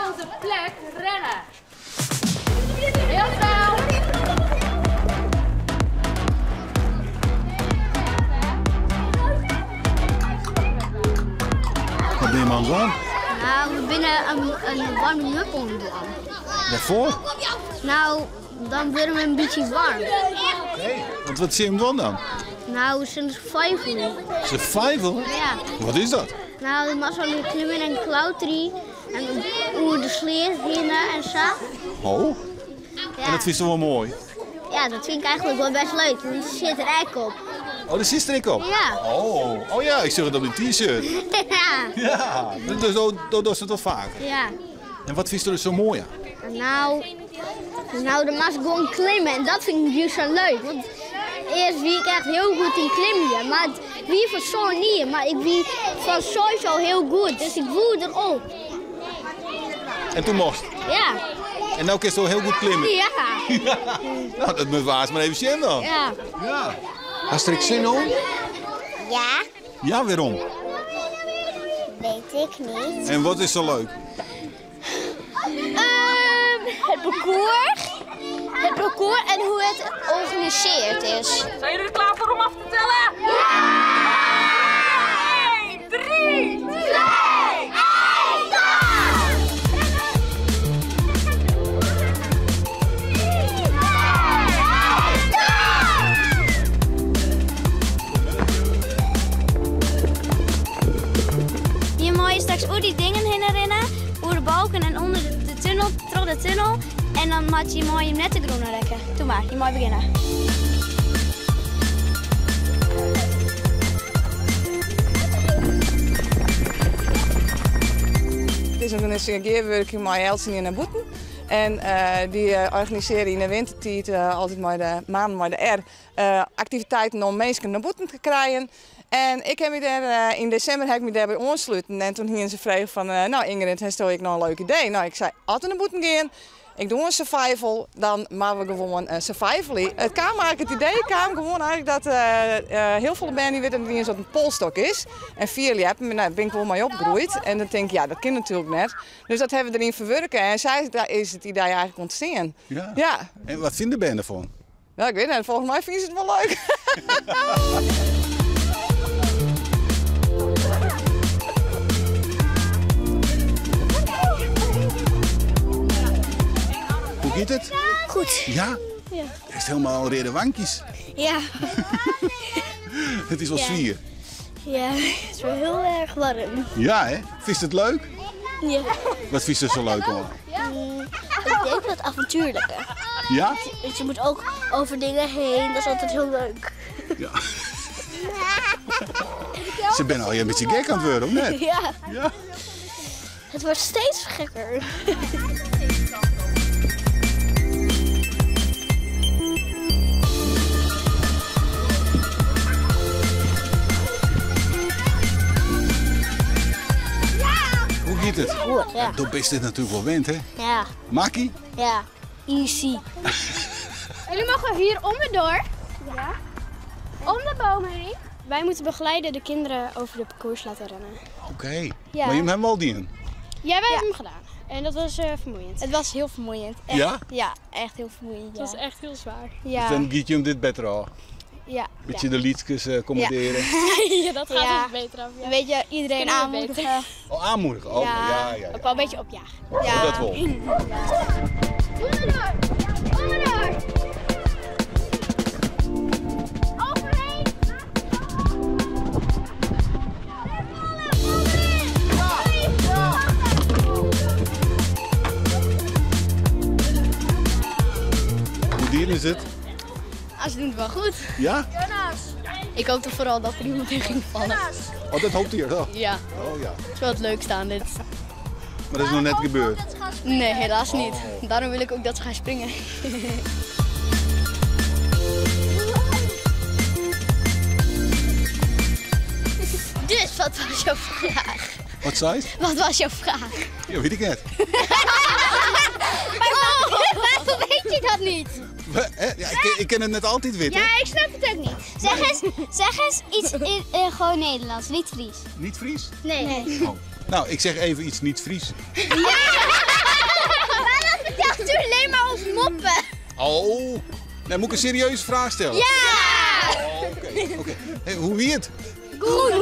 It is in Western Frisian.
Dezelfde plek rennen. Heel snel. Wat binne je oan it dwaan? Nou, we binne in warming-up oan it dwaan. Wêrfoar? Nou, dan wurde we in bytsje warm. Oké, want wat sille jim dwaan dan? Nou, we sille survival. Survival? Ja. Wat is dat? Nou, je moat al klimmen en klauterje en oer de sleat hinne en sa. Oh, Ja. en dat fynst wol moai? Ja, dat fyn ik eigenlik wol bêst leuk, want der sit der ek op. Oh, dêr sitst der ek op? Ja. Oh, oh ja, ik sjoch it op dyn t-shirt. Ja. Ja, dus do dochst it wol faker? Ja. En wat fynst der sa moai oan? Nou, nou, dan moatst gewoan klimme en dat fyn ik juist sa leuk. Want earst wie ik echt hiel goed yn klimjen, mar it wie fan sân jier, mar ik wie fan seis al hiel goed, dus ik woe derop. En toen mochtst? Ja. En no kinst al hiel goed klimme? Ja. Nou, dat moatte we aanst mar even sjen dan. Ja. Ja. Hast der ek sin oan? Ja. Ja, wêrom? Weet ik niet. En wat is sa leuk? Het parcours. Het parcours en hoe het georganiseerd is. Zijn jullie er klaar voor om af te tellen? Ja! 1, 3, 2, 1, go! Je mei straks oer dy dingen hinne rinne, oer de balken en ûnder de tunnel, troch de tunnel. En dan moat je mei jim net de grûn rekke. Doe mar, je mei begjinne. It is in gearwurking mei Eltsenien nei Bûten. En dy organisearje yn de wintertiid altyd mei de mannen mei de R aktiviteiten om minsken nei bûten te krijen. En ik ha my dêr, yn desimber ha ik my dêrby oansluten en toen hiene se frege fan, nou Ingrid, hasto ek noch in leuk idee? Nou, ik sei, as we nei bûten gean, ik doch in survival, dan moatte we gewoan survivalje. It kaam eigentlik, it idee kaam gewoan eigentlik dat hiel folle bern dy witte net iens wat in polsstôk is. En fierljeppen, nou, dêr bin ik wol mei opgroeid. En dan tink ik, ja, dat kin natuerlik net. Dus dat hawwe we deryn ferwurke en sa is it idee eigentlik ûntstien. Ja. Ja. En wat fine de bern derfan? Nou, ik wit net, folgens my fine se it wol leuk. Hoe giet it? Goed. Ja? Ja. Is hielendal reade wankjes. Ja. It is wol Ja. swier. Ja, it is wol hiel erch waarm. Ja, hè? Fynst it leuk? Ja. Wat fynst der sa leuk oan? Ik denk dat avontuurlijke. Ja? Want je moet ook over dingen heen, dat is altijd heel leuk. Ja. Se binne al in bytsje gek oan it wurden, of net? Ja. Ja. Het wordt steeds gekker. Hoe giet it? Goed, ja. Do bist dit natuerlik wol wend, hè? Ja. Makkie? Ja, easy. Jullie mogen hier onderdoor. Ja. Om de boom heen. Wij moeten begeleiden de kinderen over de parcours laten rennen. Oké. Ja. Mar jim hawwe him al dien? Ja, wij hebben hem gedaan. En dat was vermoeiend. Het was heel vermoeiend. Echt. Ja? Ja, echt heel vermoeiend. Het was echt heel zwaar. Ja. Dus dan giet jim dit better ôf? Ja. Bytsje de lytskes kommanderen? Ja, dat gaat Ja. ons beter af. Ja. Een beetje iedereen Kunnen we beter. aanmoedigen. Oh, aanmoedigen? Oh, Ja. ja, ja, ja. Ook wel een beetje opjagen. Oh, dat wol. Onderdoor! Onderdoor! Overheen! Hoe dier is it? Ah, ze doen het wel goed. Ja? Ik hoopte vooral dat er iemand in ging vallen. Oh, dat hoopt hij toch? Ja, Oh ja. het is wel het leukste aan dit. Maar dat is nog net gebeurd. Nee, helaas niet. Daarom wil ik ook dat ze gaan springen. Dus, wat was jouw vraag? Wat zei je? Wat was jouw vraag? Ja, weet ik net. Waarom weet je dat niet? Hè? Ja, ik ken het net altyd witten. Ja, ik snap het ook niet. Zeg eens iets in gewoon Nederlands, niet Fries. Niet Fries? Nee. Oh. Nou, ik zeg even iets niet Fries. Ja! Moppen. Oh, nou, moet ik een serieuze vraag stellen? Ja! Oh, Oké, oké. Hey, hoe wie het? Goed.